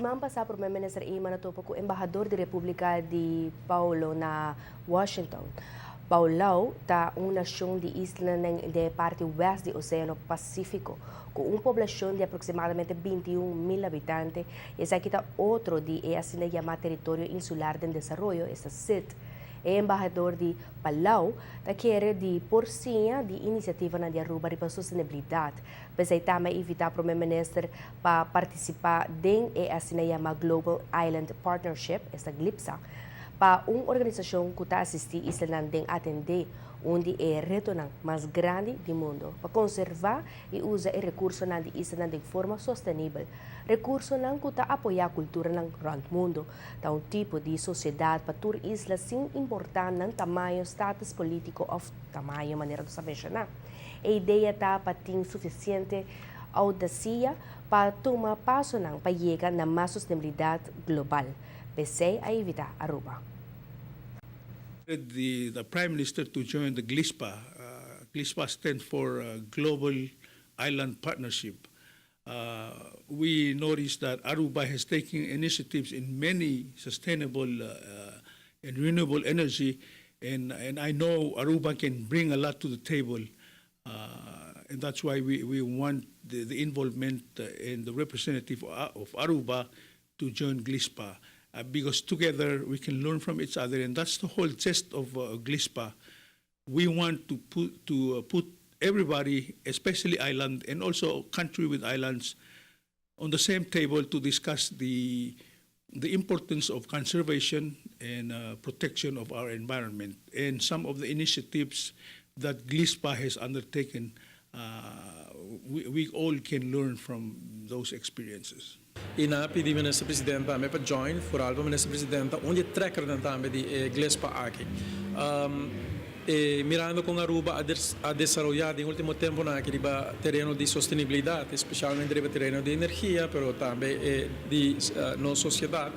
Siman pasa Prome Minister Eman a topa cu embahador di Republica di Palau na Washington. Palau ta un nacion di islanan den parti west di Oceano Pacifico, cu un poblacion di aproximadamente 21 mil habitante. Esaki ta otro di e asina yama teritorio insular den desaroyo, esta SID. E embahador di Palau ta kere di por siña di iniciativanan di Aruba riba sostenibilidad. P'esey tambe a invita Prome Minister pa participa den e asina yama Global Island Partnership, esta GLIPSA, pa un organisacion cu ta asisti islanan den atende un di e retonan mas grandi di mundo, pa conserva y usa e recursonan di islanan den forma sostenibel. Recursonan cu ta apoya culturanan rond mundo. Ta un tipo di sociedad pa tur isla sin importa nan tamaño, status politico of tamaño, manera nos a menciona. E idea ta pa tin suficiente audacia pa tuma pasonan pa yega na mas sostenibilidad global. P'esey a invita Aruba. The Prime Minister to join the GLISPA. GLISPA stands for Global Island Partnership. We noticed that Aruba has taken initiatives in many sustainable and renewable energy, and I know Aruba can bring a lot to the table. And that's why we want the involvement and the representative of Aruba to join GLISPA, because together we can learn from each other, and that's the whole gist of GLISPA. We want to put everybody, especially island and also country with islands, on the same table to discuss the importance of conservation and protection of our environment and some of the initiatives that GLISPA has undertaken. We all can learn from those experiences. Y nan a pidi Minister President tambe pa join, vooral pa Minister President, unda trekker dan tambe di GLISPA aki. Mirando con Aruba a desaroya den ultimo temponan aki riba tereno di sostenibilidad, especialmente riba tereno di energia, pero tambe di nos sociedad.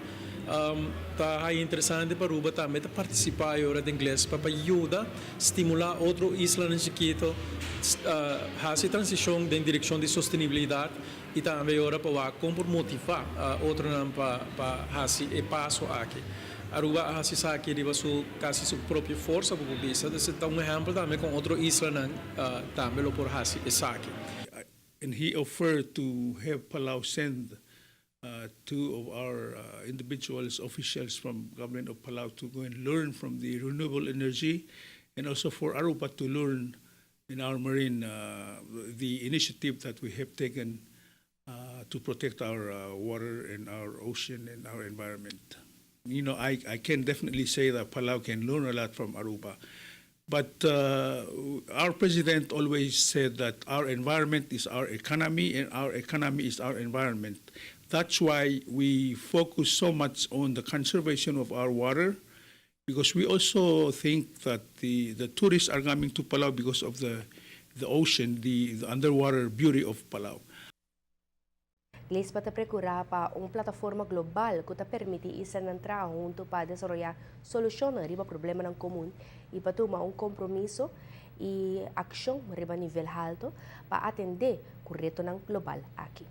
Ta interesante pa Aruba tambe ta participa awor den GLISPA pa yuda stimula otro islanan chikito haci transicion den direccion di sostenibilidad y tambe awor pa con por motiva otronan pa haci e paso aki. Aruba a haci esaki riba su casi su propio forsa pa bisa. Ta un ehempel tambe con otro islanan tambe lo por haci esaki. And he offered to have Palau send two of our individuals, officials from government of Palau, to go and learn from the renewable energy, and also for Aruba to learn in our marine the initiative that we have taken to protect our water and our ocean and our environment. I can definitely say that Palau can learn a lot from Aruba. But our president always said that our environment is our economy and our economy is our environment. That's why we focus so much on the conservation of our water, because we also think that the tourists are coming to Palau because of the ocean, the underwater beauty of Palau. GLISPA ta percura pa un plataforma global cu ta permiti islanan traha hunto pa desaroya solucion riba problemanan comun y pa tuma un compromiso y accion riba nivel halto pa atende cu retonan global aki.